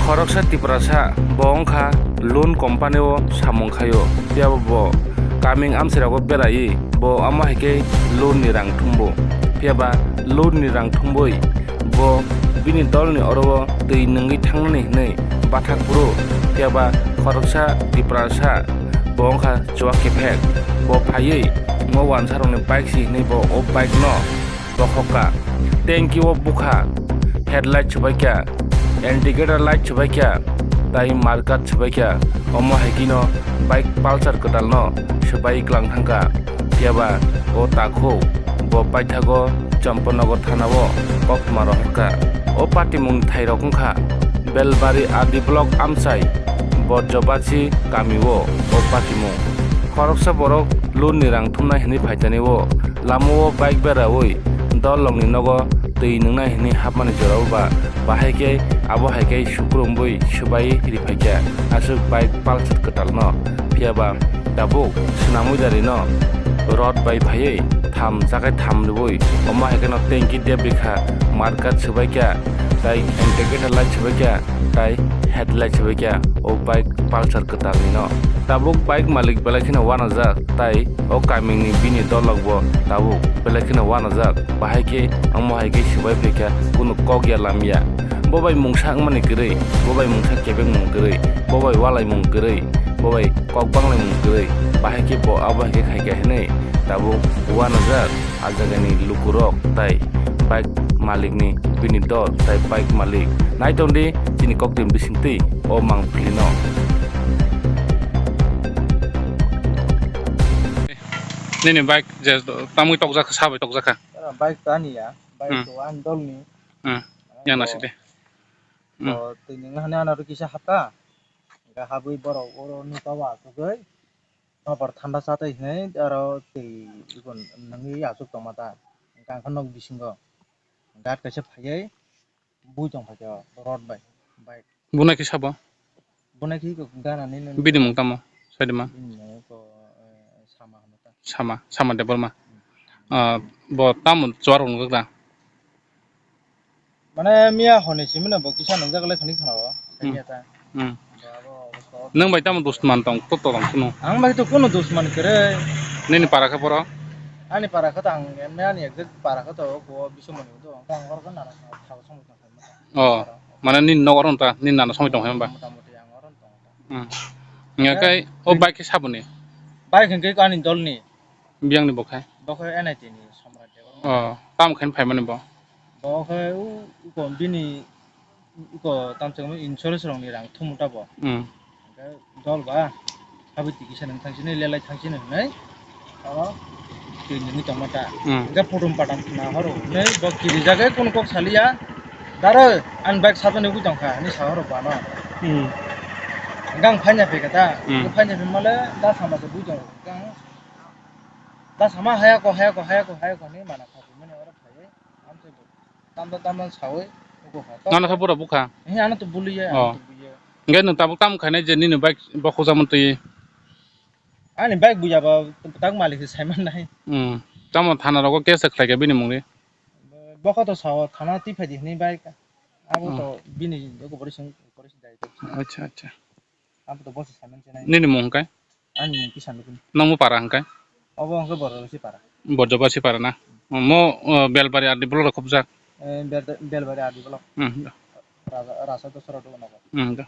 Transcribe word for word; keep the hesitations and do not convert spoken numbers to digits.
Khoroksa Tiprasa bo wngkha loan company o samung khaio, phiya bo kaming amchai rogo beraiwi bo omo hai khe loan ni rang thumbo, phiya ba loan ni rang thumboi bo bini dol ni oro o twi nwngwi thangnani hwnwi bathak phuru, phiya ba khoroksa Tiprasa bo wngkha chuwak kephek, bo phaiwi mo wansa rokni bike si hwnwi bo o bike no bokhok kha, tanki o bukha, headlight swbaikha, indicator light swbaikha, tai markat swbaikha, omo hai kheno bike Pulsar kwtalno swbai klang thangkha, phiya ba o takhuk bo paithago Champanagar thanao koktwma rohorkha. O patimungni thairok wngkha Belbari R D block amchai Borjobasi kamio o patimung. Khoroksa borok loan ni rang thumnai hwnwi phaitani o lama o bike beraui dol rokni nogo twi nwngnai hwnwi hapmani jorao ba bahai khe abo hai khe sukrum bui swbai riphaikha aswk bike Pulsar kwtalno, phiya ba tabuk swnamwi darino rod bai phaiwi tham chakhai tham rwui omo hai kheno tanki debri kha, markat swbaikha, tai indicator light swbaikha, tai headlight swbaikha o bike Pulsar kwtalnino. Tabuk bike malik belai kheno uanajak, tai o kamingni bini dolokbo tabuk belai kheno uanajak. Bahai khe omo hai khe swbai phaikha, kunu kok ya lam ya. Bo bai mungsa wngmani kwrwi, bo bai mungsa kebengmung kwrwi, bo bai ualaimung kwrwi, bo bai kok banglaimung kwrwi. Bahai khe bo abo hai khe khaikha hwnwi tabuk uanajak. A jagani lukurok tai bike malikni bini dol tai bike malik nai tongdi chini koktwini bisingtwi o mangpilino. Nini bike je tamwi tokjak kha, sabai tokjak kha? Bike to ani ya, bike Hmm. to ani dolni. Hmm. Yang nasik de. Hmm. Bo twi nungna hwnwi ano rw kisa hapkha. Hwnkhe habwi borok oro nukha o achugwi. Nokbar thanda chatwi hinwi aro twi nungwi achuk tongma ta. Hwnkhe ang khe nok bisingo guard kaisa phaiwi bui tong phaikha rod bai bike. Bunai khe sabo? Bunai khe iko gana nini. Bini mung tamo? Saidima? Bini mung iko, eh, Sama hwnwi ta. Sama, Sama Debbarma. Hmm. Ah, bo tamo chuwar rok nukha? Mane miya hwnwi simi no bo kisa nungjak le khani khna o, Hmm. Khaini ta. Hmm. Ba abo obosta o. Nwng bai tamo dusman tong, to tong kuno? Ang bai to kuno dusman kwrwi. Nini para khe boro? Ani para khe to ang emne ani exact para khe to ko bisomoni do. Ang oro khe nana thao somoi tong khe. Oh, mane nini nok oro ta, nini nana somoi tong khe ba? Mota moti ang oro tong khe. Hmm. Nga kai o bike khe saboni? Bike hwnkhe ani dolni. Biyangni bo khe? Bo khe N I T ni Somrat Debbarma. Oh, tamo khe phaimani bo? Bo khe u, uko bini, uko tamo chwngno insurance rokni rang thumu ta bo. Hmm. Hwnkhe dol ba, habwi twi kisa nwng thang sini, lelai thang sini hwnwi, oro twi nungwi tongma ta. Hmm. Hwnkhe pudum padam khna horo hwnwi bo kirijagwi kunu kok saliya, "Daro, ani bike sajaknai wngwi tongkha," hwnwi sa horo bano. Hmm. Hwnkhe ang phaina phaikha ta, Hmm. Hwnkhe phaina phaimale da sama se bui tongo. Hwnkhe ang Da sama haya ko, haya ko, haya ko, haya ko hinwi mana kha, mane oro phaiwi, amtwi bo tamda tamda sawi, uko kha. Ano khe bura bukha? Eh, ano to buliya, Oh. Ano to buliya. Hwnkhe nwng tabuk tamo khainai je nini bike bo khokjagmani twi? Ani bike buya ba tak malik se saiman nai. Hmm. Tamo thana rogo case khlai kha bini mungni? Bokha to sao thana twi phaidi hinwi bike. Abo Hmm. To bini uko bori sing, bori sing dai. Acha, acha. Abo to bosi saiman se nai. Nini mung hwnkhe? Ani mung kisa nukun. Nangbo para hwnkhe? Obo hwnkhe Borjobasi para. Borjobasi para na? Mo, o, Belbari R D block rok khobjak? Eh, Bel-, Belbari R D block. Hmm. Raja, Raja Dosra Doganagar. Hmm, do.